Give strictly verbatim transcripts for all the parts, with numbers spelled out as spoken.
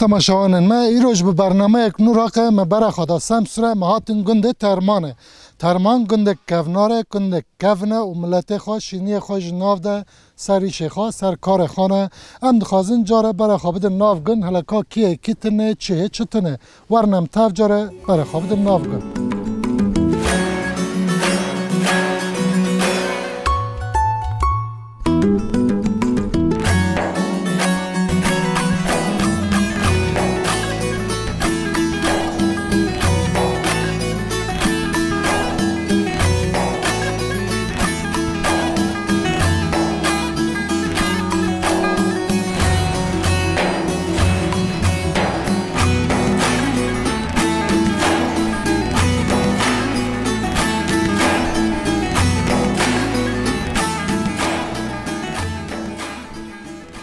Temaşevanên me, îroj bi bernameyek nû rake me bere xwe da Semsûre, me hatin gundê Termanê. Terman gundek kevnar e, gundek kevn e û miletê xwe, şîniyê xwe ji nav de ser îşê xwe, ser karê xwe ne. Em dixwazin care bere xwe bidin nav gund, hele ka kî ye, kî tune, çi ye, çi tune. Werin em tev care bere xwe bidin nav gund.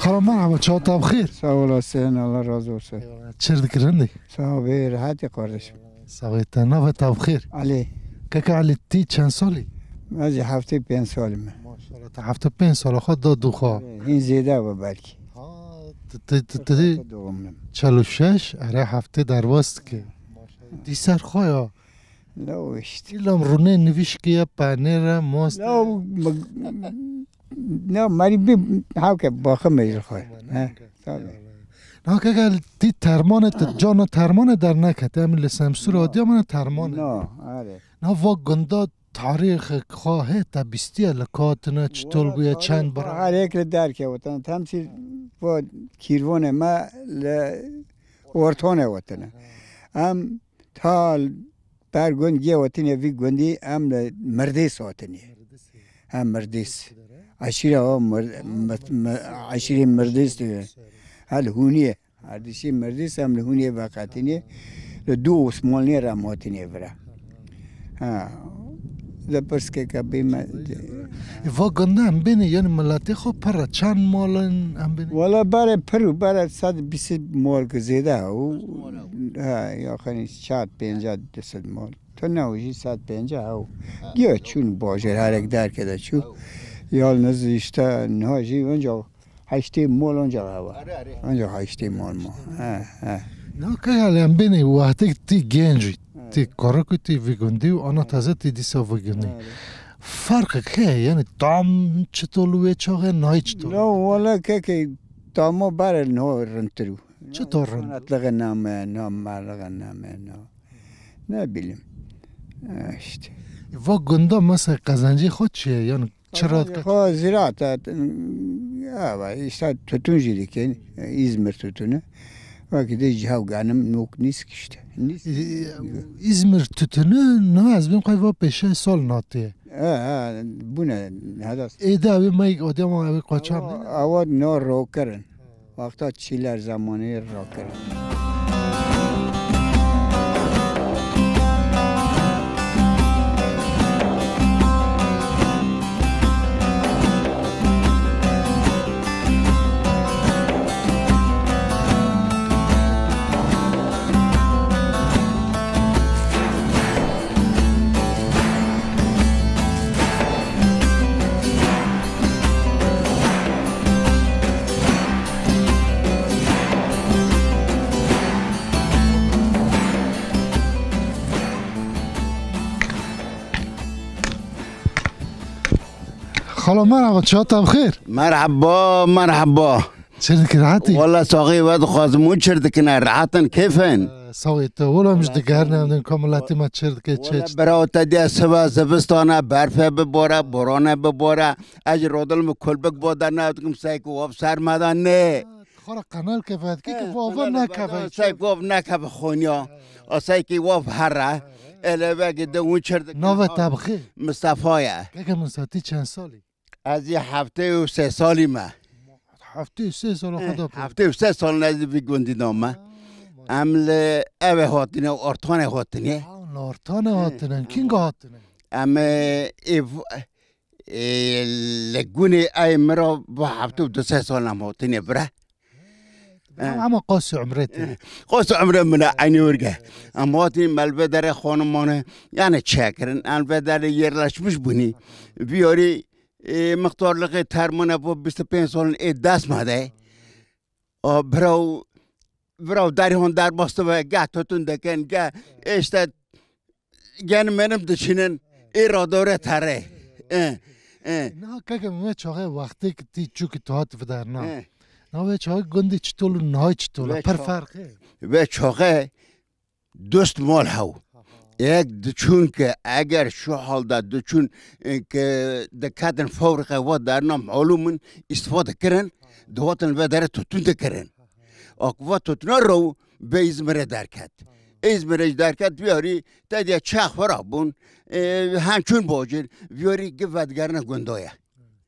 Xalo, merhaba, çawa te bi xêr? Sağ olasın, Allah razı olsun. Eyvallah. Çêr dikî, rindî? Sağ ol, rehatî kardeşim. Saxê te, navê te bi xêr? Ali. Keke Ali, tî çend salî? Ez jî heftê pênc salî me. Maşallah, te heftê pênc sala xwe da dû xwe. Hîn zêde be belkî. Ha, tu, tu, tu, tu dî Doğumluyum. Çel û şeş, ere heftê derbas dike. Maşallah. Tî ser xwe ya. La o işte. Îlam rûnê nivîşkiye, penêre, moste. La o, ne, merî bir hawke bakım ecir xwe. He, tabii. Na keke tî Termanê, tu cana Termanê dernekete, em li Semsûr adiya mana Termanê. No, are. Na va gunda tarîxek xwe hê te bîstiye li katine, çitor bûye, çend bira? Her yek li derkevtin. Temsîl va kîrvanê me li ortanê wetine. Em ta ber gund gê wetine vî gundî em li Mirdês hatine. Hem Mirdês. Eşîra o Mir-, Mir-, Mir-, eşîrê Mirdês diye. Hel hûniye. Erdişî mirdî sem li hûnê veqetînê, li dû Osmanliyê re em hatînê vira. Ha. De pirskeke bê me. Va gunda em bêne, yani miletê xwe pir e, çend mal in em bêne? Wala berê pir û berê sed bîst mal ki zêde hebû. Ha, yaxinî sed pênceh du sed mal. Tu ne û jî sed pênceh hebû. Diya çûn bajêr herek derke de çû. Yalnız işte niha jî onca Heştê mol onca hava. Are, are. Onca heştê mol mo. He, he. Na kaya em bêne wextek tî genc, tî korok û tî vî gundî û ana taze tî dîsa vî gundî. Are. Farqek heye, yani tam çitor wê çaxê, nayê çitor? La wala keke tamo bare no rintir û. Çitor rind? Sanatlığı name, no merliğe name, no. Ne bileyim. Ha, işte. Va gunda mesela qezencê xwe çi ye? Yani Çira dike? Xwe ziraat e, ya, işte tutun jî dikin, İzmir tutunu. Wekî de cihav ganim nok nîsk işte. Nîsk. Ee, İzmir tutunu ne ez bin qayva peşe sol natiye. Ha, ha, bu ne? Hadas. Êde abi mayk odema abi koçam. Awa no rokerin. Wexta çîler zamanê rakirin. Xalo, merhaba, çawa te bi xêr? Merhaba, merhaba. Çi dikî, rehetî? Wala saxî we dixwazim û çi dikine, rehet in, kêf in? Saxî te, wala em ji digerine em din ka miletî me çi dike, çi Wala çi? Bira te diye siva zivistane, berfe bibore, borane bibore. Ez jî rodil min kulbik bo derne, dikim seyku waf sermeda ne. Xora qenel keve, ki ki Eh, wava qenel nekeve. Seyku waf nekeve xonya. A seyki waf herre. Ele vegi de win çirdik. Nave te bi xêr? Mistefa ye. Keke Mistefa, tî çend salî? Ez ê heftê û sê salî me. Heftê û sê sala xwe da pê. Heftê û sê sal ez vî gundî da me. Ha, Em li eve hatine, Ortanê hatine. Ha, li Ortanê hatine. Kînga hatine? Em, e, ê v-, e, li gunê ey mira bi heftê û du sê sal em hatine bire. Ama qasî umrê te. Qasî umrê min e, eynî wirge. Em hatine melve derê xanimane, yani çekirin, em ve derê yerleşmiş bûnî. Viyarî, e, mixtarlixê termane bo bîst û pênc salin ê dest me de. A, bira û vira derhon derbas dibe, geh tutun dikin, geh işte genim menim diçînin, ê radore tere. E, e. Niha keke me çaxê wextê ki tî çû ki tu hat vidarna. E. Na wê çaxê gundî çitol û niha çitol e? Pir ferq e. Wê çaxê dost mal hew. Yek diçûn ke eger şu halda diçûn, e, ke diketin fabrîqe wa derna malûm in, îstifa dikirin, dihatin ve dere tutun dikirin. Ak va tutuna rew ve Îzmirê derket. Îzmirê jî derket, viyarî te diye çax xwe rabûn, e, hem çûn bacir, viyarî gi vedigerine gundoye.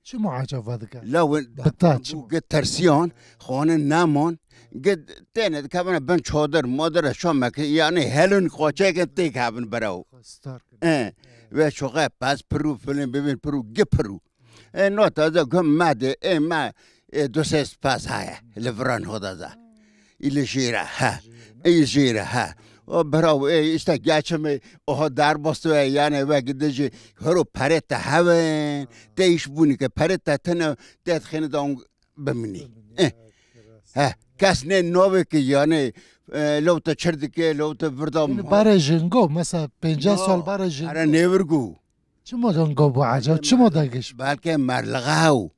Çima ecaba dike? Law bi te çima? Gi tirsiyan, xwanin neman, gi têne dikevine bin çadir, madir, şamekî, yani helin qoçeke têkevin berew. Star kin. E, ve çoxe pez pirû, filin bibin pirû, gi pirû. E, no taze gum me de, e, me, e, du ses pez heye, li viran hodaza. Î li jêre he. Î jêre he. O birawo, ê, işte geçimê oha derbas we, yani we gidijî hero perê te hevin. Te iş bûnî ke perê te tine, te dixêne da bimînî. Eh. He. Kes ne navê ki yani, e, lew te çir dike, lew te virda. Yani bare jingo, mesela pênceh sal bare jingo. Ara nêvirgu. Çima jingo bu acaba? Çima da giş? Belke merlixa hew.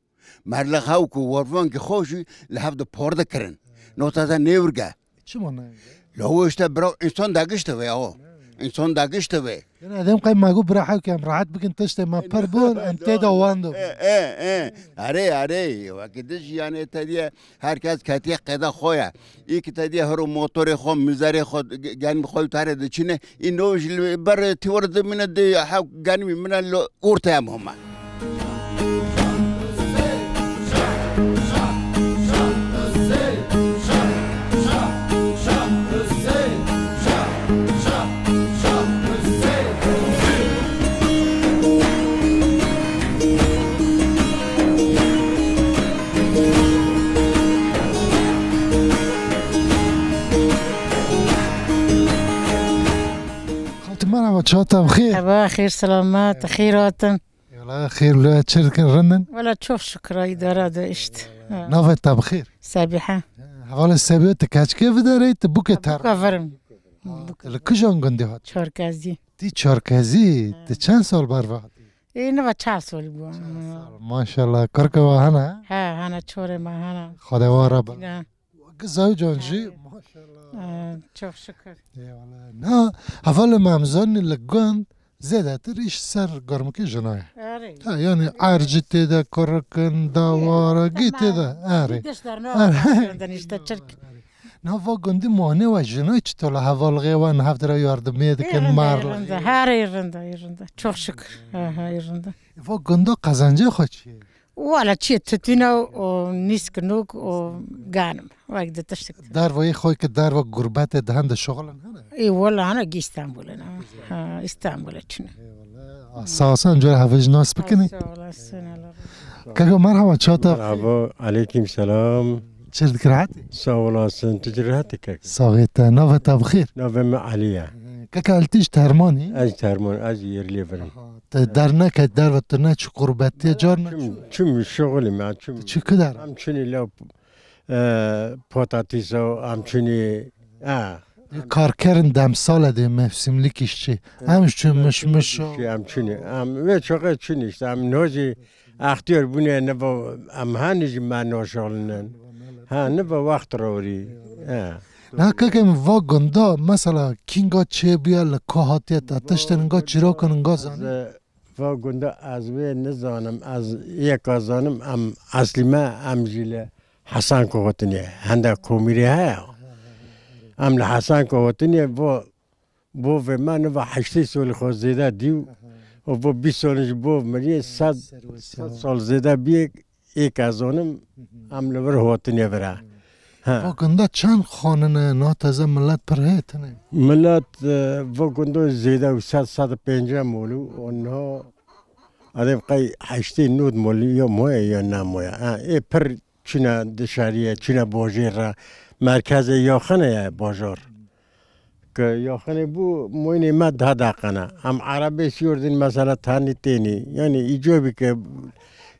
Merlix hew ku wervankî xwe jî li hev di por dikirin. Nota de nêwirge. Çima nayê? La o işte bira însan dagişte ve ya o. Însan dagişte ve. Yani edem qey me got bira hew ki em rahat bikin tiştê me pir bûn, em tê de wan de. E, e, e. Erê, erê. Wekî di jî yani te diye herkes ketiye qeda xwe ya. Î ki te diye hero motorê xwe, mizerê xwe, ge-, genî xwe û tarê diçine. Î no jî li ber tiwar dimine di hew genî min lo ortaya hema. Xaltî merhaba, çawa te bi xêr? Heba xêr, selamet, xêr hatin. Wela xêr, lê çi dikin, rind in? Wela çok şükür, idare de işte. Ha. Navê te bi xêr? Sebiha. Hevalê Sebiha, tu keçikê vidarê, tu bûkê ter. Bûka verim. Ha, tu li kijan gundî hat? Çerkezî. Tî Çerkezî, tu çend sal berve hatî? Ê, niva çar salî bû. Çar sal, maşallah. Kurke wa hene? He, hene, çorê me hene. Xwedê wa re bin. Giza û can jî, maşallah. Ee, çok şükür. Eyvallah. Na, hevalê me em zanî li gund zêdetir îş ser gormikê jina ye. Erê. Ha, yani ercî tê de, kurik in, dawara, gî tê de. Erê. Dişt derna. Erê. Işte çirk. Na va gundî muhanê we jinay çito li hevalgê we, niha hev dira yardimê dikin, mar. Ê, rind e, herê rind e, ê rind e. Çok şükür. Ha, ha, ê rind e. Va gunda qezencê xwe çi ye? Wala çi ye, tütüne û nîsk nuk û ganim. Wek de tiştik. Derva yê xwe ki derva gurbetê de hende şoxilin hene? Ê, wala hene ki İstanbul'e ne. Ha, İstanbul'e çine. Eyvallah. Sağ olsun, cora hevij nas bikinî. Sağ olasın, Allah razı olsun. Keko merhaba, çata. Merhaba, aleyküm selam. Çir dikir hati? Sağ olasın, tu cir hati kek. Sağ ol, te navê te bi xêr? Navê me Ali ye. Keke, el tij termanî? Ez terman, ez yerlê virim. Aha, te derneke derve tu ne çi qurbetiye car ne çi? Çim, çim şoxilî me, çim. Tu çi kidar? Em çinî lew, e, potatîsa, em çinî, e. Karkerin demsale de mevsimlik işçi. Em çin miş miş. Em çinî. Em vê çoqe çinî işte. Em nozî extiyar bûne niva em hanî jî me naşalinen. Ha, niva wext rorî. E. Na keke min va gunda, mesela kînga çêbûye li ku hatiye te tiştin inga çîrokin inga zanî? Ez, e, va gunda ez wê nizanim, ez yeka zanim, em eslî me, em jî li Hesan Koxotinê, hende komîrê heye. Em li Hesan Koxotinê va bovê me niva heştê solî xwe zêde dî û va bîst solî ji bov miriye, sed, sed sal zêde bîye. Êk ez zonim, em li vir hotinê vir e. Ha. Va gunda çend xanin e, na teze millet pir hê tine? Millet, e, va gunda zêde û sed, sed û pêncî mol û niha edê qey heştê nod mol ya moye ya ne moye. Ha, ê pir çine dışarıya, çine bajêr re. Merkezê yaxine ye bajar. Ke yaxinê bû, moynê me daha deqene. Em erebê siyordin mesela tanî tênî. Yani îcabî ke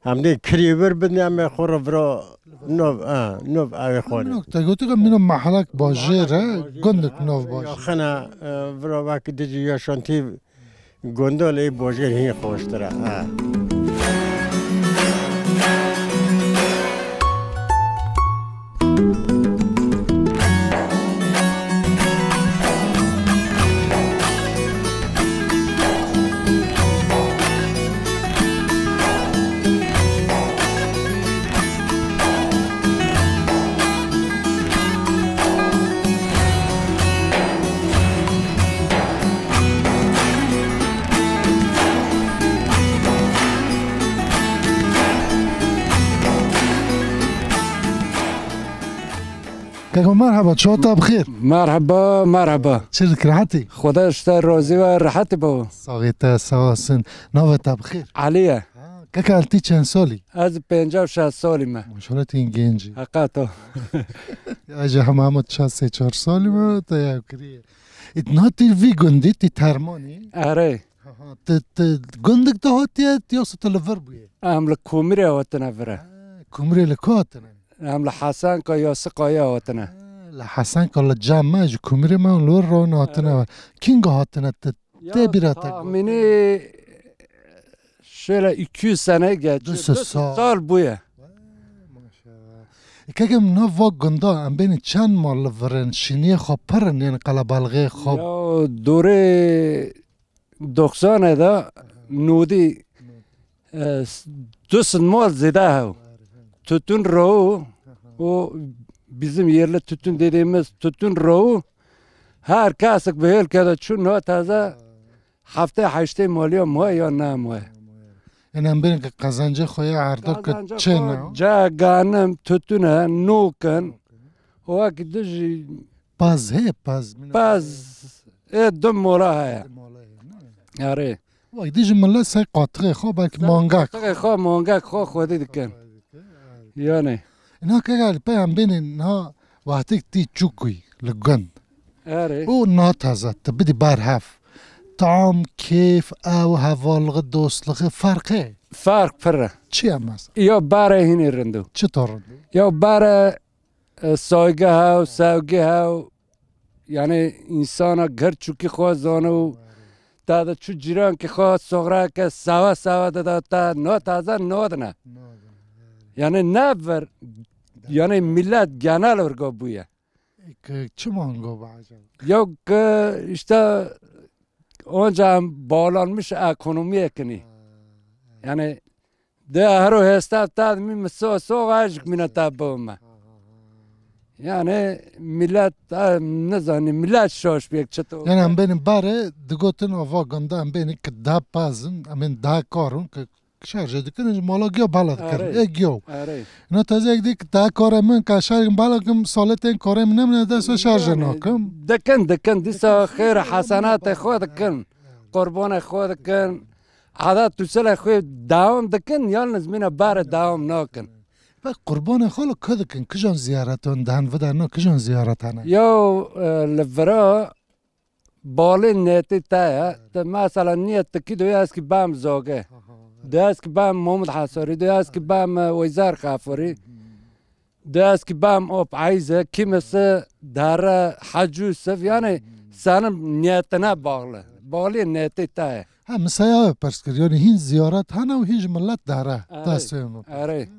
em dê kirê vir bin, em ê xwe re vira Nov, ha, nov ew ê xwarê. Mino, te gotiye mino mehelek bajêr e, gundek nov bajêr. Yaxin e, e, vira wek dijî yaşantî gonda lê bajêr hîn xweştir e, ha. Keko merhaba, çawa te bi xêr? Merhaba, merhaba. Çi dik, rehetî? Xweda ji te razî be, rehetî be. Saxê te, sağ olsun. Navê te bi xêr? Elî ye. Ha, keka Elî, tî çend salî? Ez pêncî û şeş salî me. Maşallah, tî genc î. Heqet o. Ez jî hema hema çar sê çar salî me, te ya kiriye. Ît na tî vî gundî, tî Termanî? Erê. Ha, ha, ti, ti gundek de hatiye, ti yoksa ti li vir bûye? Em li Kumirê hatine vir e. Ha, Kumirê li ku hatine? Em li Hesenka ya Siqayê hatine. Ha, li Hesenka li cem me, ji Kumirê me û li wir re hatine. Evet. Kînga hatine ti? Ya, tê bîra te tahmînî şöyle iki yüz sene geçiyor. Du yüz sal. Du yüz sal bûye. Vay, maşallah. Keke min nav va gunda, em bênî çend mal li vir in, şîniyê xwe pir in, yani qelebalixê xwe? Ya, dorê doksanê de nûdî, e, s-, du sed mal zêde hew. Tütün rohu, o bizim yerli tütün dediğimiz tütün rohu, her kesek bi hêlke de çû, no taze heftê heştê maliya ma ya ne ma. Ên em bênî ki qezencê xwe ya erda ki çê ne? Ca ganim, tütüne, nûkin, o wek dijî Paz heye, paz. Paz, ê du mola heye. Du mola heye, ne? Erê. Wek dijî millet sey qatixê xwe, belkî mangak. Qatixê xwe, mangak xwe xwedî dikin. Yani. Îna ke gel, pey em bênî niha wextek tî çûkûyî li gund. Erê. Û na taze, tu bidî ber hev. Tam, kêf, ew, hevalixi, dostlixi, ferqê. Ferq pir e. Çi ye mesela? Ya barê hînî rind o. Çi to rind o? Ya barê e, saygı hew, sevgi hew. Yani insana ger çûkî xwe zane û te de çû cîrankî xwe soxreke seve seve dide te, no taze nadine. Yani ne vir, yani millet genel virgo bûye. Ki çi mango be acaba? Yok ki işte onca bağlanmış ekonomiye kini. Yani de hero hesta ta mi so so gajik mina ta bome. Yani millet, ha, ne zanî, millet şaş bek çito. Yani em bênî barê digotin ava gunda em bênî ki da pazin, em ên da karun ki şarjê dikin, ji mala giya bala dikin. Erê. E giyo. Erê. No teze ek dik da kare min ka şarjê bala kim saletên kare min nemine de so şarjê nakim. Dikin, dikin, dîsa xêr hesenatê xwe dikin. Qurbanê xwe dikin. Adat usulê xwe dewam dikin, yalnız mîna barê dewam nakin. Pek qurbanê xwe li ku dikin? Kijan ziyaretan dihên vida no, kijan ziyaret hene? Yaw, e, li vira balê netê te ye. Te mesela niyet dikî doyê ez kî bam Zoge. Doyê ez kî bam Mahmud Hesarî, doyê ez kî bam, e, Weyzar Xaforî. Doyê ez kî bam Op Eyze, kimisi dere Hecû Sif, yani senin niyetine bağlı. Balê netê te ye. Ha, min sey ew pirs kir, yanî hîn ziyaret hene û hîn ji millet dere. Erê, destê min. Erê.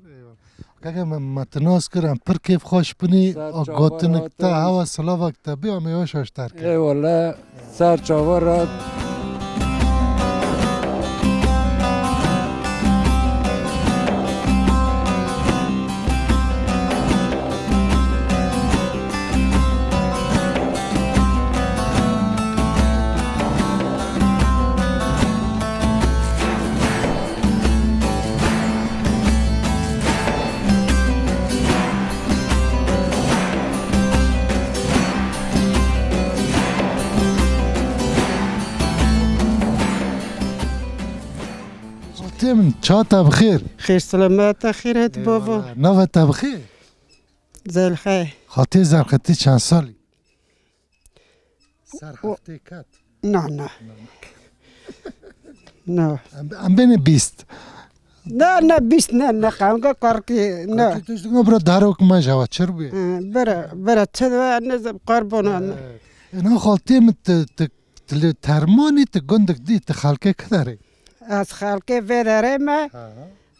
Keke me, me ti nas kir, em pir kêf xweş binî, gotinik te, hewa silavek te bî, em ê weş weş derkevin. Eyvallah, ser çava rat. Xatê min, çawa te bi xêr? Xêr selamet te, xêr het bavo. Eyvallah. Nava te bi xêr? Zelxe. Xatê Zelxe, tî çend salî? Ser heftê ket. Na, na. Na. Em, em bêne bîst. Ne, ne bîst, ne, ne qamga karkî, ne. Kaçî tişt dinga bira darok me jawa çir bû. Hı, bira, bira çi de ne zeb qarbona me. Ena xaltê min ti, ti, ti li termanî ti gundik dî ti xelkê kidarê. Ez xelkê vê derê me. Ha.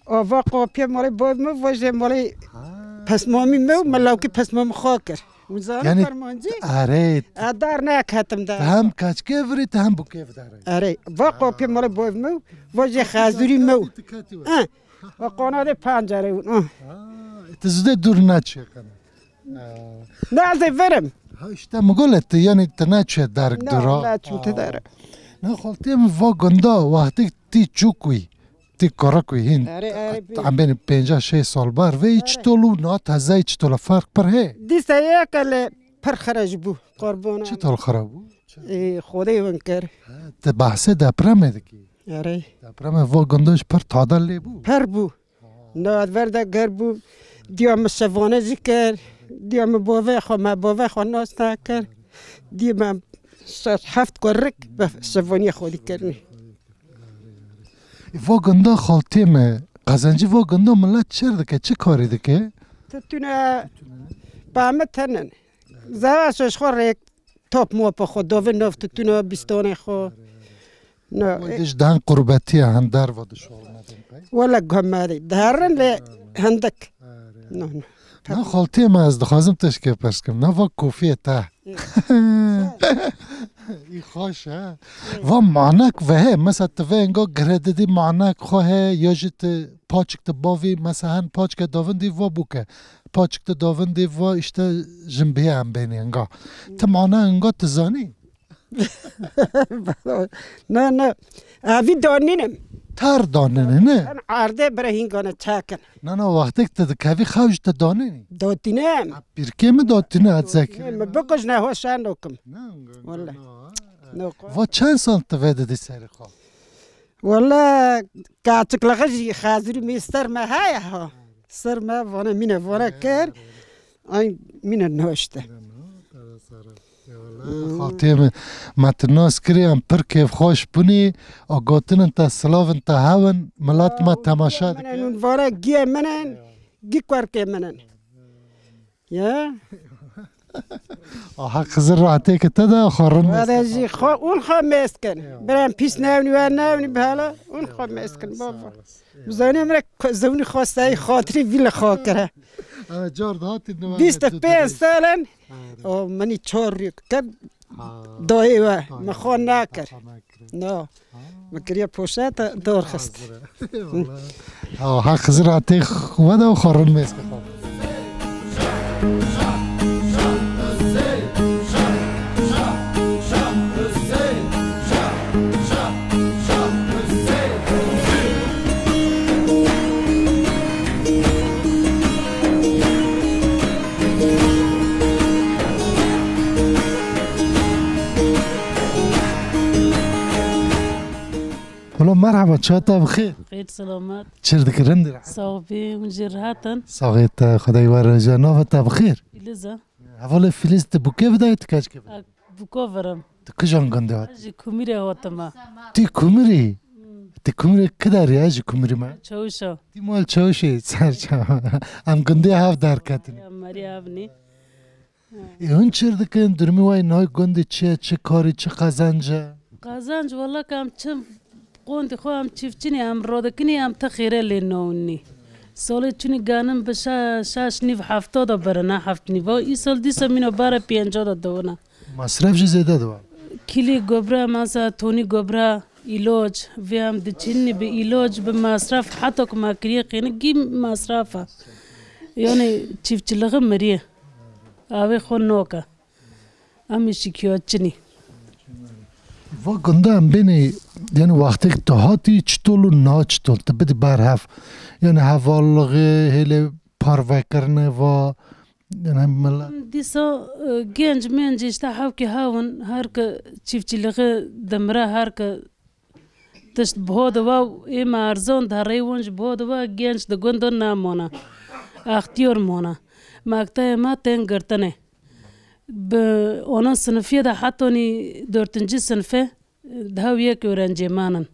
O va qopiyê malê boy me, va jê malê Ha. pesmamî me û me lawkî pesmamî xwe kir. Hûn zanî Yani, fermancî? Erê, E, dar neketim de. Te hem kaçkê virî, te hem bûkê vidarê. Erê, va qopiyê malê boy me, va jê xezûrî me. Ti ketî we. Eh, va qanadê pencerê hûn, eh. Ha, ti zidê dûr naçê qene. Ne, ez ê verim. Ha, işte mi gole ti, yani ti naçê dark Ne, dura. Ne, çûm ti dere. Ne xaltê min va gunda, wextê ti çûk wî. Ti korak wî hîn. Erê, erê, bi- Em bênî pêncah şêst sal bar vê Erê. çitol û na tezayî çitol e, ferq pir hê. Dîsa yek e lê pir xirec bû, qurbana. Çitol xirab bû? Ê, Xwedê win kir. Ha, ti behsê depremê dikî. Erê. Depremê vo gundoş pir tadel lê bû. Pir bû. Na ver de ger bû, diya min şevane jî kir. Diya min bavê xwe, me bavê xwe nas nekir. Diya min şeş heft kurik bi şevaniya xwe dikirin. Vo gunda xaltê me, qezencî vo gunda milet çir dike, çi karî dike? Tutune, pamit henin. Zava şeş xwe rêk top mopa xwe, dovin nov tutune, bistone xwe. No, Wê e- diş dan qurbetiya hen derva dişolmedin pey. Wala gomari, darin le hendik. No, no. Na xaltê me ez dixwazim tişkê pirs kim. Na va kofiyê te. Î xweş e. Va manek ve he. Mesela tu vê enga gire didî manek xwe he ya jî tu paçik tu bavî. Mesela hen paçke davin dî va bûke. Paçik tu davin dî va işte jin bê em bênî enga. Tu mana enga tu zanî? Ne, ne. Evî danînim. Tar danîne ne? Em erdê bire hîngane çakin. Na, na, wextek te dikevî xew ji te danînî? Dotînim. Ha, pîrkê min dotîne, ez zekirî. Ne, min bikuj ne hoşan okim. Ne, Wele. Ne, ko- Va çend sal tu vê didî serê xwe? Wele, kaçikliği jî xezirî mi ser me heye ha. Ser me vane mîne vane kir. Ay mîne noşte. Xaltê min, me tu nas kirî, em pir kêfxweş bûnî, a gotinên te, silavên te hewin, milet me temaşe dike. Hûn vare giyê min in, gî kuerkê min in. Ya. Aha, Xizir rahatê ke te de, xwe rind Wade jî xwe, ûn xwe mêz kin. Birem pîs nevnî, we nevnî, bihela, ûn xwe mêz kin, baba. Bizanî min re zewni xwe sey xatirî vî li xwe kire. Car dihatî Bîst û pênc sal in. O, minî çor rîk kir. Dayê we, min xwe nekir. No. Min kiriye poşet, dor xist. Ha, ha, Xizir hatê xwe de û xwe rin mêz kir. Wala merhaba, çata bi xêr. Xêr selamet. Çir dikir, rind re. Sax bî, hûn jî rehet in. Saxê te, Xwedayê we rêje, nava te bi xêr. Fîliz e. Hevalê Fîliz, tu bûkê vidayê, tu keçikê vidayê? Bûko virim. Tu kijan gundê hat? Ji Kumîrê hatime. Tî Kumîrî? Tî Kumîrê kidarî ye ji Kumîrî me? Çawişa. Tî mal Çawişê, ser çawa. Em gundê hev derketin. Ya, merî hev nî. Ê, hûn çir dikin? Durumê we yê navê gundê çi ye? Çi karî, çi qezenc e? Qezenc, wela ke em çi qondî xwe em çiftçî nî, em rodikinî, em ti xêre lê newinî. Salê çûnî genim bi şe-, şeş nîv hefta de birine, heft nîva. Îsal dîsa mîna bare pênca de diwine. Masref jî zêde diwa. Kîlî gobre, mesela tonî gobre, îloc, vê em diçînî bi îloc, bi masref, heta ku me kiriye qênik gî masref e. Yani çiftçiliği miriye. Avê xwe noke. Em ê şikiyatçinî. Va gunda em bênê, yani wextek tu hatî çitol û na çitol, tu bidî ber hev. Yani hevalliğê, hêlê parvekirinê va, yani hem milet. Dîsa, e, genç menc işte hevkê hewin, her ke çiftçiliği demire, her ke Tişt biho diwa ê me erzan derê win ji biho diwa genç di gund de namana. Extiyar mana. Mekteyê me tên girtinê. Bi ona sinifiyê de hetonî dördüncü sınıfê daha yek öğrencê manin.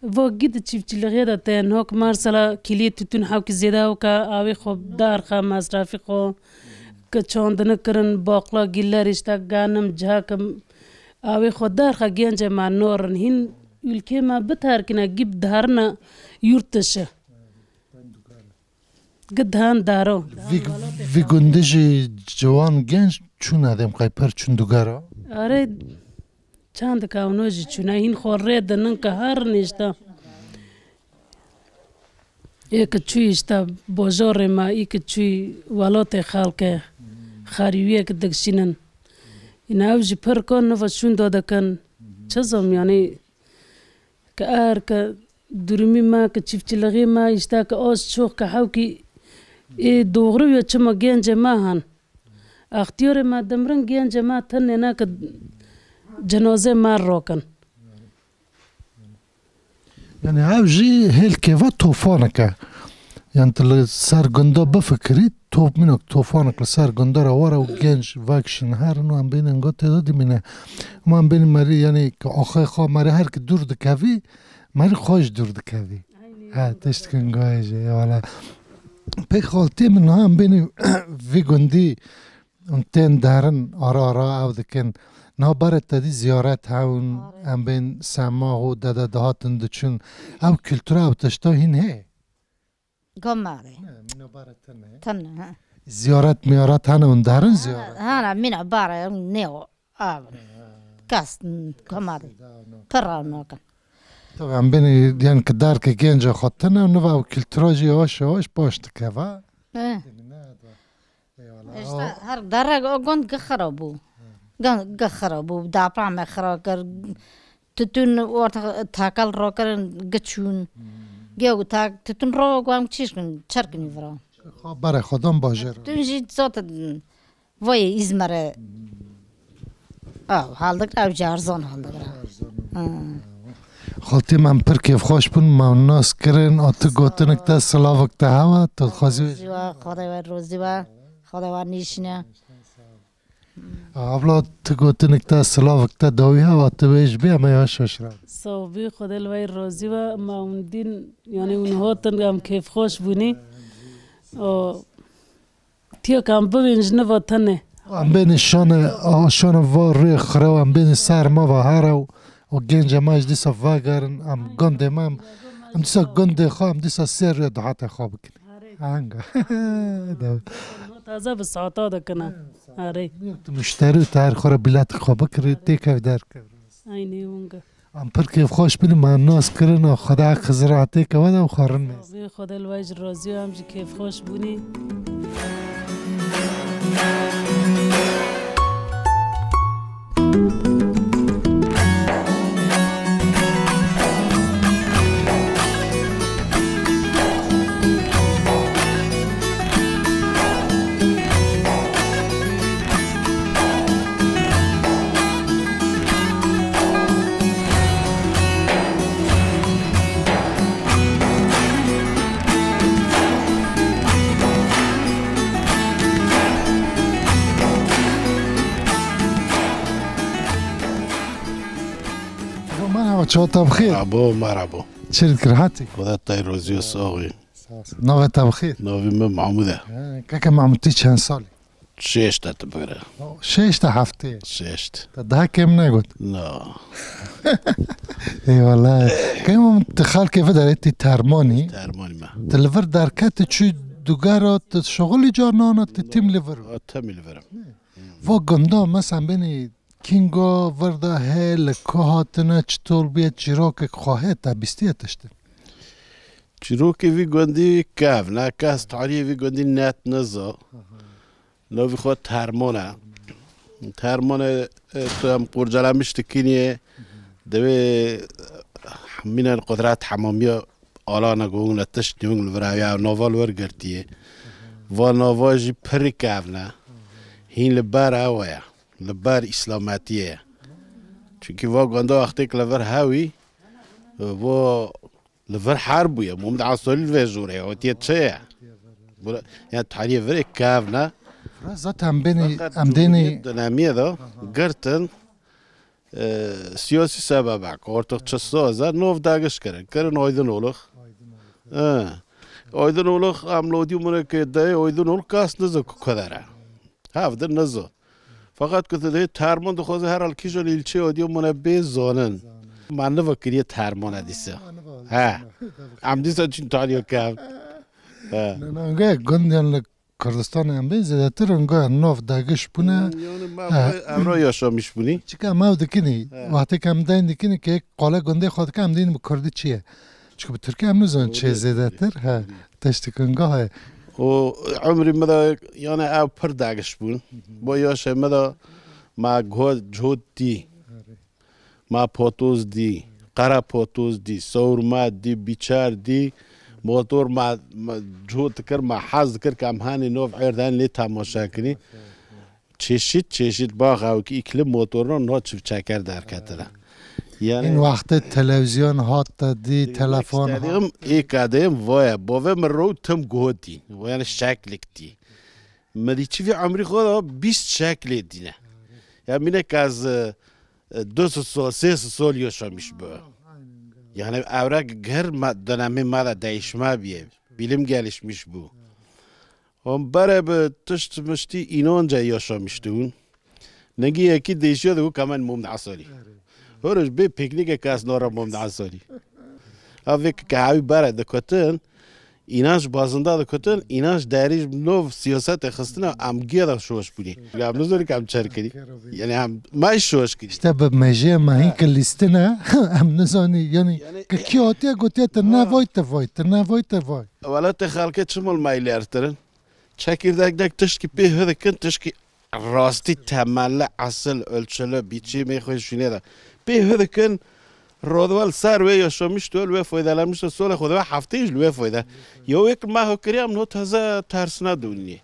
Vo gî di çiftçilixê de tên, hok marsela kîliyê tûtûn hewkî zêde hewka awê xwe darxa mesrafî xwe ke çandine kirin, baqla, gîller, îşte ganim, cihakî awê xwe darxa gencê me norin. Hîn ülkê me biterkine gî bidarine yurt dışı. Gidhan daro. Vî, vî gundî jî ciwan genç çûne dem qey per çûn dugera. Are çandika ûno jî çûne hîn xwe rê dinin ke her nişte. Ê ke çû îşte bojorê me, î ke çû welatê xelke xerîwiyê ke dikşînin. Îna ew jî pir kon niva şûn dadikin. Çi zom yanî ke er ke durumî me, ke çiftçilixî me, îşte ke aş çox ke hewkî ê doğru ya çima gencê me han. Extiyarê me dimirin gencê me tenê ne ke cenazê me rokin. Yani ev jî hêlkê ve tofanek e. Yani tu li ser gunda bifikirî, top mînak tofanek li ser gunda re were û genc vekişin herin û em bênin go tê de dimîne. Ama em bênin merî, yani ki axê xwe merî her ki dûr dikevî, merî xwe ji dûr dikevî. He, tiştkin goyê jî, eyvallah. Pek xaltê min ha em bênin vî gundî Hûn tên derin, ara ara ew dikin. Niha berê te dî ziyaret hewn, Are. Em bên semah û dede dihatin diçûn. Ew kultura, ew tişta hîn heye? Gomare. Ne, mîna berê tune. Tune, ha. Ziyaret miyaret hene, hûn derin ziyaret? Hana, mîna berê ne o. Av. Kes, gomare. Pir rewnakin. Tabii, em bên, yani ki derke genca xwe tune, niva ew kultura jî yavaş yavaş baş dikeve. Eh. Eyvallah. İşte O her derek o gund gi xira bû. Gund gi xira bû. Dapra me xira kir. Tütün orta takal rokirin gi çûn. Ge tak tütün ro guam çişkin çerkin vira. Xwe berê xwedan bajêr. Tün jî zaten vay İzmir'e. Ew hal digre, ew carzon hal digre. Ha. Xaltî, me pir kêfxweş bûn, me nas kirin, a tu gotinik te, silavik te hewa, tu dixwazî wê Ziwa, Xwedê we rozî we, Xwedê we nîşine. Abla, tu gotinik te, silavik te dawî hewa, tu wê ji bî, em ê yavaş yavaş re. Sağ ol, Xwedê li we rozî we, me hûn dîn, yani hûn hatin, em kêfxweş bûnî. O, Tiya kam bibîn ji niva tenê. Em bên şanê, a, şanê va rê xire, em bên ser me va here û, û gencê me ji dîsa vegerin, em gundê me, em, em dîsa gundê xwe, em dîsa sê rê duhatê xwe bikin. Hanga. Taze bi saata dikine. Arê. Tu müşteri, tu her xwe re bilet xwe bikirî, têkev derkevin. Aynî wonga. Em pir kêfxweş bûn, me nas kirin, û Xwedê hek xizir hatê keve de û xwarin mêz. Rabî Xwedê li we jî razî, em jî kêfxweş bûnî. Merhaba, çawa te bi xêr? Merhaba, merhaba. Çi dikir, hatî? Xwedê te rozî û saxî. Sağ ol. Navê te bi xêr? Navê min Mahmûd e. He, keke Mahmûd, tu çend salî? Şêşt e tu bigire. Şêşt e heftê? Şêşt. Te daha kêm negot? Na. Eyvallah. Keke Mahmûd, tu xelkê vê derê, tu termanî. Termanî me. Tu li vir derketî çû dugera, tu şixulî carnana, tu tim li vir? A, tim li vir im. Va gunda, mesela bênî Kinga vir de heye, li ku hatine, çitol bûye, çîrokek xwe heye, te bîstiye tiştin? Çîrokê vî gundî kevn e, kes tarîhê vî gundî net niza. Navî xwe Termon e. Termon e, e, tu em qurcelemiş dikînî, divê mînen qudret hemamiya alana ku hûn e tişt nî hûn li vir heye, ew nava li vir girtiye. Va nava jî pirî kevn e. Hîn li ber ew e. Li ber îslametiyê ye. Çunkî va gunda wextêk li vir hewî, va li vir herb bûye. Muhammed Esalî li vê jûrê ye, gotiye çi ye? Bura, yani tarîhê virê kevn e. Zaten em bênî, Feqet em dênî Cumhuriyet dönemiyê de girtin, E, siyasî sebebek, artık çi saz e, nov dagiş kirin, kirin Aydın Oluk. E, Aydın Oluk, em lodî mune ke de Aydın Oluk kas nizo ku kadere. Hevdir nizo. Fakat ku de termon dixwaze her hal kîjan ilçe odî mune bê zonin. Ma niva kiriye termon edîse. He. Em dîsa çin taliyo kev. He. Nange gundiyan li Kurdistanê em bên zêdetir û got nov dagiş bûne. Hmm, yani me He. Evra yaşamış bûnî. Çika em ew dikinî. He. Wextê ke em deyn dikinî ke qale gundê xwe dike em dîn bi kurdî çi ye. Çünkü bi tirkî em nizan çi ye Doğru. Zêdetir. He. Teştik û gah e. O ömrü me de yani ev pir dagiş bûn. Bu yaşê me de me go cot dî. Ma potoz dî, qera potoz dî, sewrma dî, biçar dî, motor ma, ma cot dikir, ma hez dikir ke em hanê nov erden lê temaşe kinî. Çeşit çeşit bax ew ki iklim motoruna no çiv çeker derketine. Yani În wextê televizyon hat te dî, telefon hat. Dediğim, ilk dediğim vaya, bove mi ro tim gotî, yani şeklik dî. Mi dî çi vî emrî xwe da bîst şeklê dîne. Ya mînek ez, e, e, du sed sol, sê sed sol yaşamış bu. Yani evre ger me, dönemê me de değişme biye. Bilim gelişmiş bu. Hon bere bi tişt miştî inanca yaşamıştı un. Negi yekî değişiyor da bu kamen mum da asali. Horoş bê piknike kes nora mum da asali. Avik ke ew bere dikotin, Înanç bazında dikotin, înanç derî nov siyasetê xistine, em giya da şoş bûnî. Em nizorî ke em çer kirî. Yani em may şoş kirî. İşte bi mejê me hîn ki lîstine, em nizanî, yani Yani ki kî hatiye gotiye te ne vay te vay, te ne vay te vay. Welatê xelkê çi mal may lêrtirin? Çekirdek dek tişkî pê hidikin, tişkî rastî temelli, esil, ölçülü, biçî mê xwe şûnê de. Pê hidikin, rodwel ser wê yaşamış dol wê faydalanmış de, sole xwe de wê hefteyê ji wê fayda. Yo ek ma ho kiriyam no taze tersine dûnî.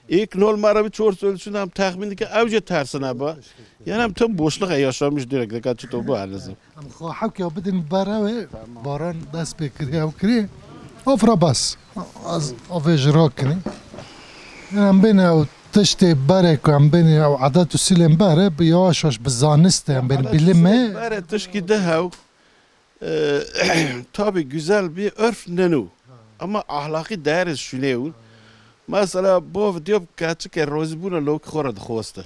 Ek nol ma re bir çor ölçüden tahmin dike evce tersine ba. Yani em tim boşluğa yaşamış direkt dika çito bu anızım. Em xwe hewkê bidin ber ew ê baran dest pê kiriye ew kirî. Of re bas. Az avê ji ra kirî. Em bên ew tiştê berê ku em bên ew edet û sîlên berê bi yavaş yavaş bi zanistê em bên bilimê. Berê tişkî de hew. E, tabi güzel bir örf nenu. Ama ahlaki değeriz şuneyun. Mesela bu diyor keçike rozî bûna lok xora dixwestin.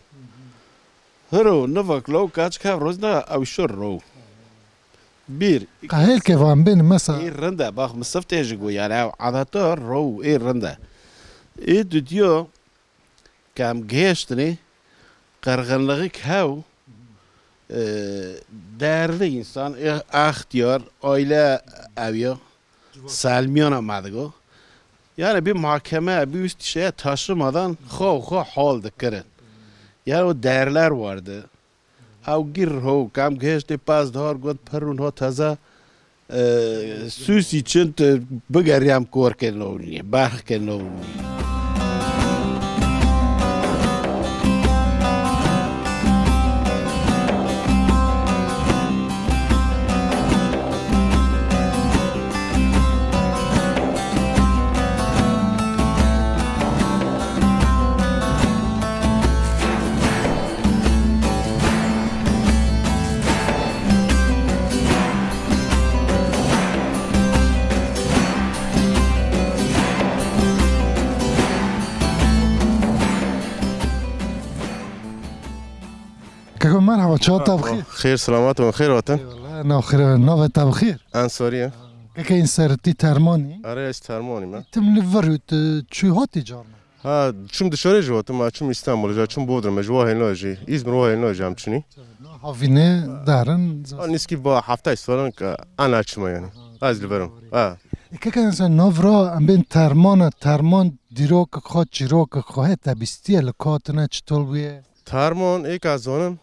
Hiro, nivak lo kaç ka rozna ew şor ro. Bir. Qehêl ke van bên mesela. Ê rinde, bak, misif tê ji go, yani ew adeta ro, ê rinde. Ê dudiyo, ke em gêştinê, qerxinlixik hew, e, değerli insan, e, ahtiyar, aile eviya. Selmiyana me digo. Yani bir mahkeme, bir üst şeye taşımadan xo, xo hal dikirin. Yani o değerler vardı. Ew gir ho, kam geştê paz dahar got perun ho taza, e, süsî çint, e, bigeriyam korkên nowrînê, berxkên nowrînê. Keko merhaba, çawa te bi xêr? Xêr, selamet û xêr hatin. Eyvallah, nav xêr, navê te bi xêr? Ensarî ye. Keke însertî termanî? Erê, ez termanî me. Tim li vir û tu çû hatî carna? Ha, çûm dışarê jî hatim, ma çûm Îstanbulê, ja çûm Bodrumê, ji wahên lo jî, Îzmir wahên lo jî em çûnî. Havînê derin. Ha, nîskî ba heftay salan ke ana çûme yani. Ez li vir im. Ha. Keke însan nav ra em bên termana, terman dîrok xwe, çîrok xwe hê te bîstiye li katine çitol bûye? Terman ê ke ez zanim,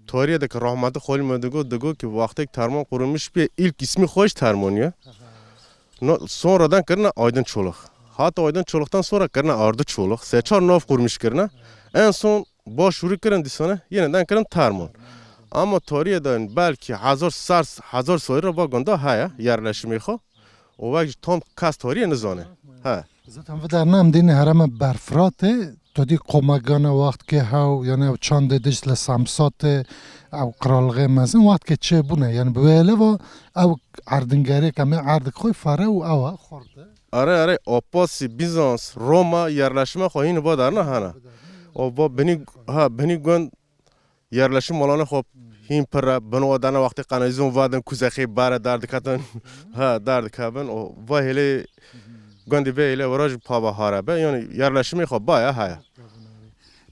tariyê de ke rahmetli xalî me digo, digo ki wextêk terman qurulmuş bûye, ilk ismi xwe jî terman ye. No, sonradan kirine Aydın Çoluk. Hatta Aydın Çoluk'tan sonra kirine Ardı Çoluk. Se çar nav qurmuş kirine. En son başvuru kirin dîsane, yeniden kirin terman. Ama tarihê de belki hezar ser, hezar salî re va gunda heye, yerleşimê xwe. O wek tam kes tarihê nizane. He. Zaten vidarna em dînê hereme berfiratê, Tu dî komegane wextkê hew, yani ew çandê dij li Samsatê, ew qiralixê mezin wextkê çêbûne. Yani bi wê leva ew erdingerê ke me erdik xwe fare û ew e xorte. Are, are, Opasî, Bizans, Roma yerleşime xwe hîn va derine hene. O va binî, ha, binî gund yerleşim malane xwe hîn pir e, bin o dane wextê kanalizon vadin kuzexê bare derdiketin. Ha, derdikevin. O va hêlê gundî vê hêlê wera jî pava hare be. Yani yerleşimê xwe baya heye.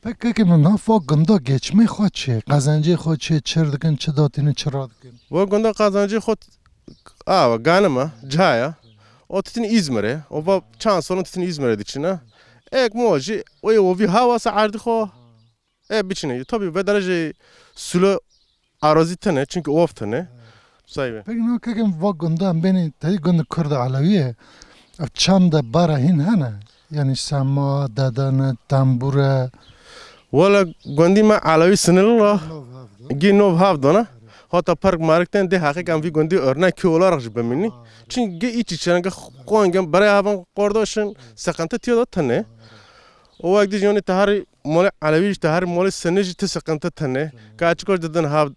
Peki, peki min nav va gunda geçmê xwe çi? Qezencê xwe çi? Çir dikin, çi datînin, çi radikin? Va gunda qezencê xwe t-, a, ganime, caya. O titin İzmir'e. O va çand salon titin İzmir'e diçine. Ek mo jî, o ye o vî hawasa erdi xwe. E, biçine. Tabii ve derece sulu arazi tene, çünkü of tene. Sahibi. Peki, no, kekim va gunda em beni, tedi gund Kurd Alevi ye. Ev çand de bara hîn hene. Yani sema, dedene, tambure. Wala gundî me Alevi sınırlı la. Gî nov hav dana. Hatta park markten de haqiqan vî gundî örnek olarak jî bimînî. Çünkü iç içine ge qongen bere havan kardeşin sıkıntı tiyo da tene. O wek dij yani te her mali Alevi jî, te her mali Sünni jî ti sıkıntı tene. Ka çikor dedin hav-,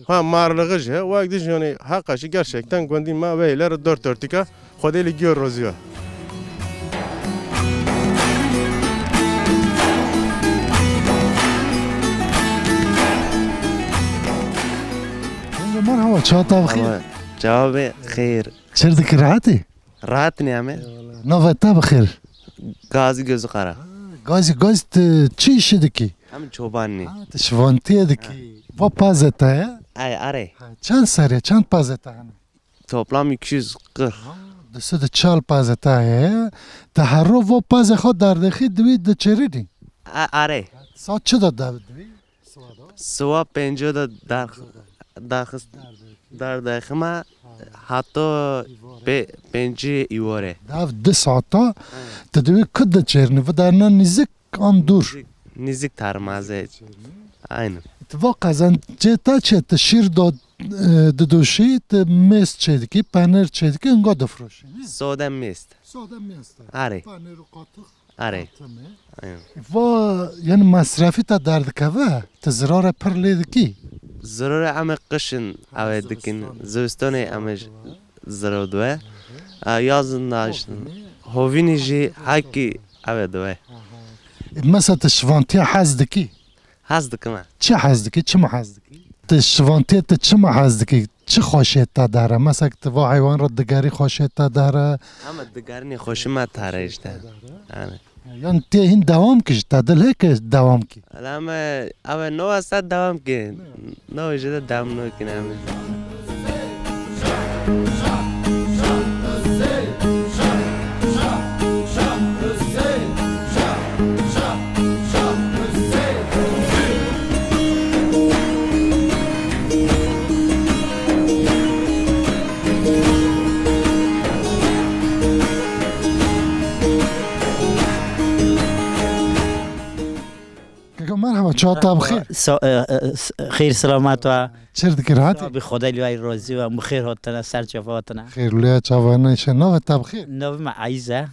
ha, marlığı jî. O wek dij yani haka jî gerçekten gundî me ve ileri dört örtüka. Xwedê li giyor roziyo. Merhaba, çata bixêr. Merhaba, çawa be xêr. Çir dikî, rahatî? Rahat ne ame? Navê te bixêr. Gazi Gözü Kara. Gazi, Gazi, tu çi işi dikî? Em çoban ne. Ha, tu şivantiye dikî. Ha. Va paze te ye? Ay, are. Ha, çend serê, çend paze te hene? Toplam iki yüz kırk. Ha, du sed û çar paze te heye. Te her ro va paze xwe derdixî, divî diçêrînî? A-, are. Saet çi de dev divî? Siwa penco de dar-, daxist-, derdixime hato pe-, pencî îware. Dev du saeta, tu divî ku diçêrînî, vidarina nîzik an dûr? Nîzik, nîzik tarmaze. Aynen. Tu va qezencê te çi, tu şîr do-, e, didoşî, tu mêst çêdikî, penêr çêdikî, inga difroşî, ne? Sode mêst. Sode mêst. Arê. Penêr û qatix. Arê. Qatime. Aynen. Va, yani mesrefî te derdikeve, tu zirare pir lê dikî? Zirare em ê qişin ew ê dikin, zivistonê em ê j-, ziro diwe. E, yazin naşin. Hovînî jî hekî ew ê diwe. E, mesela tu şivantiya hez dikî? Hez dikim e. Çi hez dikî? Çima hez dikî? Tu şivantiyê tu çima hez dikî? Çi xweşiyê te dere? Mesela tu va heywan re digerî xweşiyê te dere? Ama digerînê xweşî me tare işte. Yani. Yan tê hîn dewam kî ji te dil heke dewam kî? Ama ev no wasta dewam kî. No jî de dewam no kî ne. Kaka, merhaba, çawa te bi xêr? Sa-, e, e, s-, xêr selamet we. Çir dikî, rahat î? Bi Xwedê li we razî we, bi xêr hatine, ser çava hatine. Xêr li we çava neyşe, navê te bi xêr? Navê me Eyz e.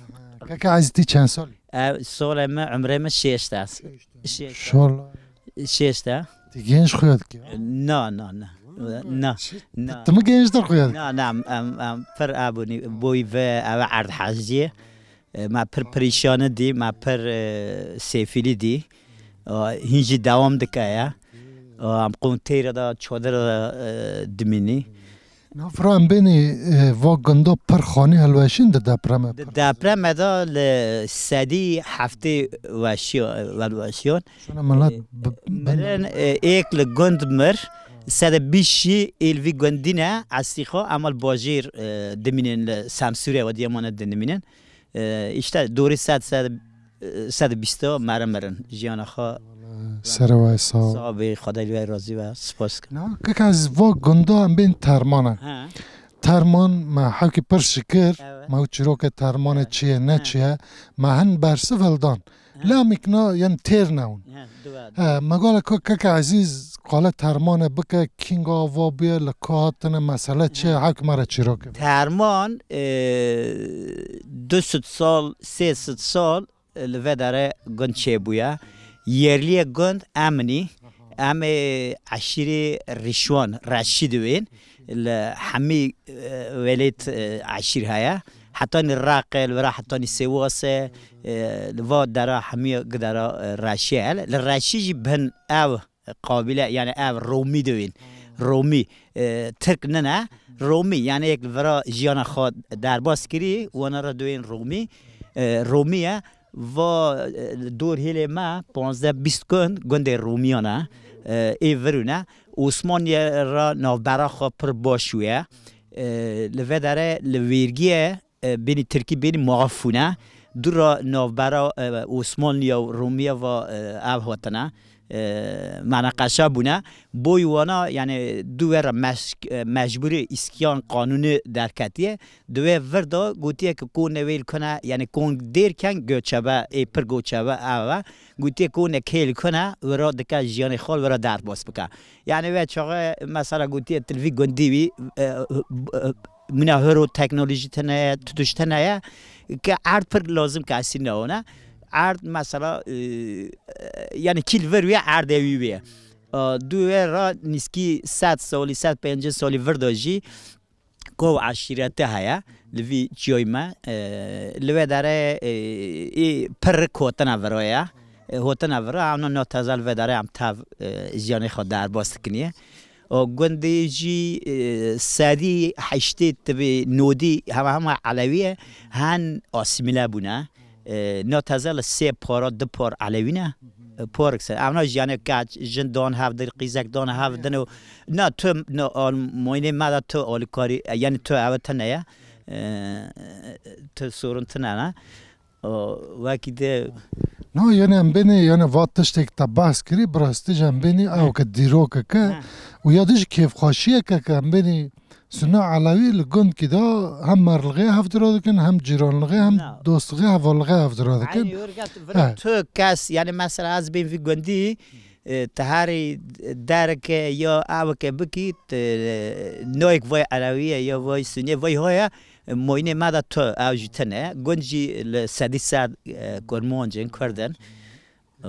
Kaka Eyz, tî çend salî? E, salê me, umrê me şêşt e. Şêşt e. Şol. Şêşt e. Tî genç xuya dikî, ha? Na, na, na. Na, na. Tu mi gençtir xuya dikî? Na, na, em, em, em, pir abûnî, boy ve, ev erd heciyê. E, me pir perîşanî dî, me pir, e, sêfîlî dî. E, hîn jî dewam dike ye. E, em qûn têre de çadir de, e, dimînî. Navra em bênî, e, va gunda pir xanî hilweşîn di depremê. Di depremê de li sedî heftê weşiyo-, velweşiyon. Şuna milet, e, bi-, mirin, e, êk li gund mir, sed û bîst jî êl vî gundî ne, eslî xwe, ema li bajêr, e, dimînin li Semsûrê, Wediya Mane dimînin. E, işte, dorê sed, sed, e, sed û bîst meri mirin. Jiyana xwe. Serê we sağ ol. Sağ be, Xwedê li we razî be. Spas dikim. Na, kaka, ez va gunda em bên Termana. He. Terman me hewkî pir şikir, evet, me ew çîrokê Termanê, evet, çi ye, ne, evet, çi ye, me hin bersiv hildan. He. Lê em îkna, yani têr newin. He, diwe. He, me gala ku keke Ezîz qale Termanê bike, kînga ava bûye, li ku hatine, mesele çi ye, he, hewk me re çîrok bike. Terman, e, du sed sal, sê sed sal Li vê derê gund çêbûye. Yerliyê gund em in. Em ê eşîrê Rîşwan, Reşî diwên. Li hemî, e, welêt, e, eşîr heye. Hetanî Reqê, li vira hetanî Sêwasê, e, li va dera hemî gidera, e, Reşî ye. Li Reşî jî bin ev qabîle, yani ev Romî diwên. Romî, e, Tirk nine, Romî, yani yek li vira jiyana xwe derbas kirî, wana re diwên Romî. E, Romî ye, va, e, dor hêlê me, panzdeh bîst gund, gundê Romîyan e. E, ê virûne. Osmaniye re navbera xwe pir baş wê ye. E, li vê derê li wêrgiyê, e, bênî Tirkî bênî muaf bûne. Dû re navbera, e, Osmanliya û Romiya ve, e, ev hatine, e, meneqeşe bûne. Boy wana, yani, dû wê re meş-, e, mecbûrî îskiyan qanûnî derketiye. Di wê vir de gotiye ki kon wê li kune, yani kon dêr ken göçebe, ê pir göçebe ev e. Gotiye kon kê li kune, wira dike jiyanê xwe wira derbas bike. Yani wê çaxê mesela gotiye tu li vî gundî wî, e, e, Mîna hiro teknolojî tune ye, tutuş tune ye, ke erd pir lazim ke esîr neone. Erd mesela, e, yani kî li vir wî ye, erdê wî wê ye. E, dû wê re nîskî sed salî, sed pêncî salî vir de jî kov eşîrete heye li vî çiyoy me. E, li wê derê, e, ê pir kotina viro ye. E, hotina viro, em no teze li vê derê em tev, e, jiyanê xwe derbas dikiniye. O gundê jî, e, sedî heştê tibê nodî hema hema Elewî ye, hen asîmîle bûne. E, no teze li sê para, du par Elewî ne. E, parek ser. Evna jî yani keç, jin dan hev dir, qîzek dan hev din û na tu, na al-, moynê me de tu alîkarî, e, yani tu ev tine ye. E, tu sorun tine ne. O, wekî de Na, yani em bênî, yani va tiştek te behs kirî, bi rastî jî em bênî ew ke dîrokeke Ha. û ya dî jî kêfxweşiyeke ke em bênî suna Elewî li gundkî de hem merlixê hevdira dikin, hem cîranlixê, hem Na. dostlixê, hevalixê hevdira dikin. Eynî wêrget vira Ha. tu kes, yani mesela ez bên vî gundî, e, te herî dereke ya eweke bikî, te, e, noyek vay Elewî ye ya vay Sunî ye, vay hoye, Moynê me de tu, ew jî tune. Gund jî li sedî sed, e, Kurmancên Kurd in. E,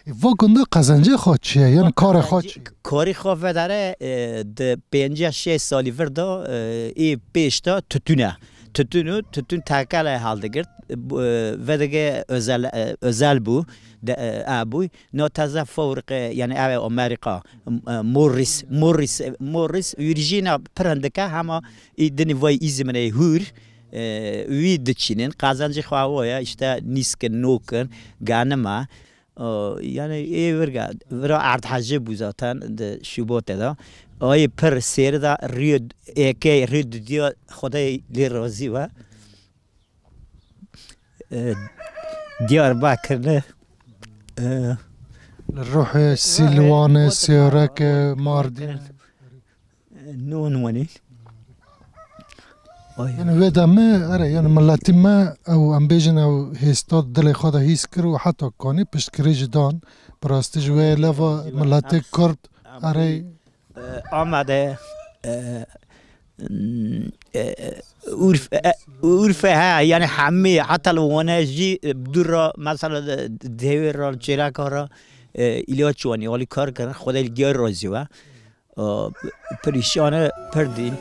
Va gunda qezencê xwe çi ye? Yan karê xwe çi? Karê xwe vedere, e, di pêncî şêst salî vir de, e, ê pêş de tutûn e. Tutûn û tutûn tekele hildigirt. Bu, e, vedege özel, e, özel bû. De, e, e, bû. No teze fabrîke, yani ev ê Amerîka, m-, e, Morris, Morris, e, Morris, wî jî na pir hindik e, hema î dinî vay Îzmirê hûr, e, wî diçînin. Qazancê xwe ew ye, işte nîskin, nokin, ganima. O, yani ê virga, vira erdhejê bû zaten di Şubatê de. Ayê pir sêri de rîyo êkê, rîyo didiya Xwedê lê razî be. E, Diyarbakir'de, e, Li Ruhê, Sîlwanê, Sêwrekê, Mardîn. Nun wenî. Oy. Yani wê de me, ere, yani miletî me, ew em bêjin ew hêsta dilê xwe de hîs kir û heta kanî piştgirî jî dan. Bi rastî ji wê leva miletê Kurd, ere, E, Amade, e, e, Urf-, e, Urfe, ha, yani hemî, heta li Wane jî, e, dûr ra, mesela, de, dêwê ra, çêleka ra, e, îlaç wanî, alîkar kirin, Xwedê li giyar razî we. E, perîşan e, pir dîn.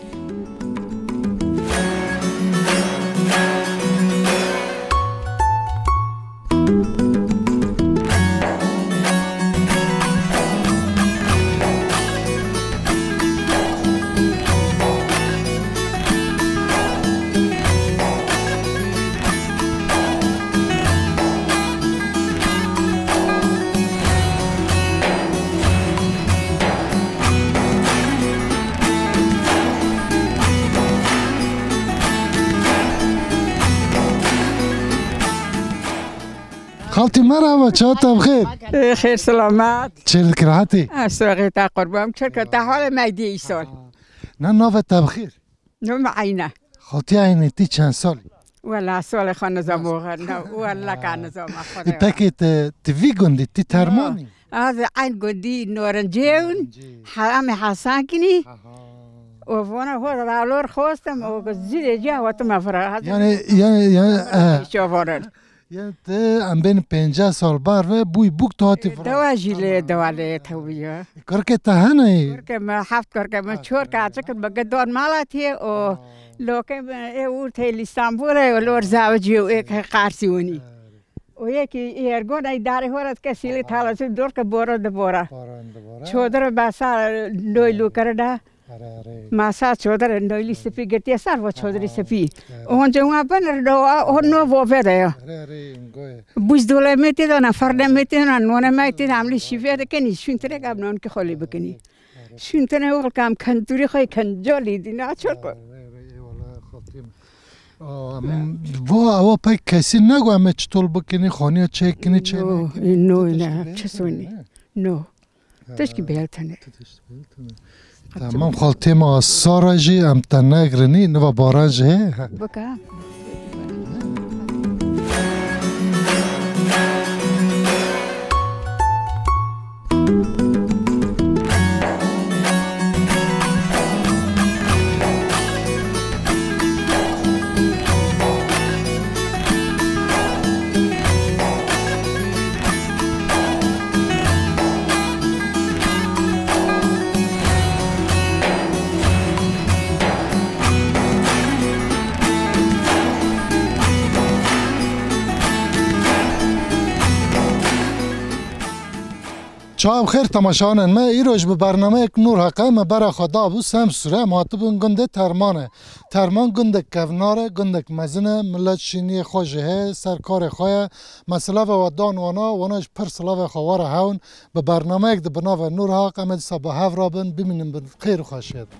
Xaltî merhaba, çawa te bi xêr? Ê, xêr selamet. Çêlik rehetî? Ez saxî te qurban, çirka te hale me dî îsal. Na navê te bi xêr? Nû me Eyne. Xaltî Eyne, tî çend salî? Wela salê xwe nizam oxir, ne, wela ka nizam oxir. Ê, pekê te, ti vî gundî, ti termanî? Ez eyn gundî Norincê win, Norincê. He-, em ê Hesenkinî. Aha. O vona ho ralor xostim, o zîdê cih hotime vira. Yani, yani, yani, e. Şovorin. Yên te em bên pênceh sal bar ve bûy bûk tu hatî Fransa. Dewa jî lê, dewa lê tewî ye. Kurkê te hene yê? Kurkê me heft kurkê me, çor kaçik in, me gedon mala tê û lokê me ê û tê li Îstanbulê û lor zawicî û êk qarsî winî. Û yekî êrgona îdarê hora dike sîlê tala zû dor ke bora de bora. Baran de bora. Çodire basa noy lû kirine. Are, are. Masa çodire noylî spî girtiye ser vo çodrî spî. Are. Onca wa benir do o no vo vede ya. Are, are, ngoye. Buzdolê me tê de ne, ferne me tê de ne, nonê me tê de, em lê şîve dikinî, şûntine ke em nonkî xwe lê bikinî. Şûntine welkam, kendûrî xwe kendolî dî, ne çor ko. Are, are, eyvallah, xaltî me. Aa, em, vo, ewa pek kesî nego em ê çitol bikinî, xaniya çêkinî, çê No, nekinî, no, çi ne, tiştî çi sonî. Ne? No. Tişkî bêl tene. Tamam, xaltê me Sara jî em te negrinî, niva baran jî hê. Bika. Çav xêr temaşanên me, îroj bi bernameyek Nûr Haqe me bera xwe dabû Semsûre, em hatibûn gundê Termanê. Terman gundek kevnar e, gundek mezin e, milet şîniyê xwe jî heye, ser karê xwe ye. Me silave we dan wana, wana jî pir silave xwe were hewn. Bi bernameyek di bi navê Nûr Haq em ê dîsa bi hev re bin, bimînin bi xêr û xweşiyê de.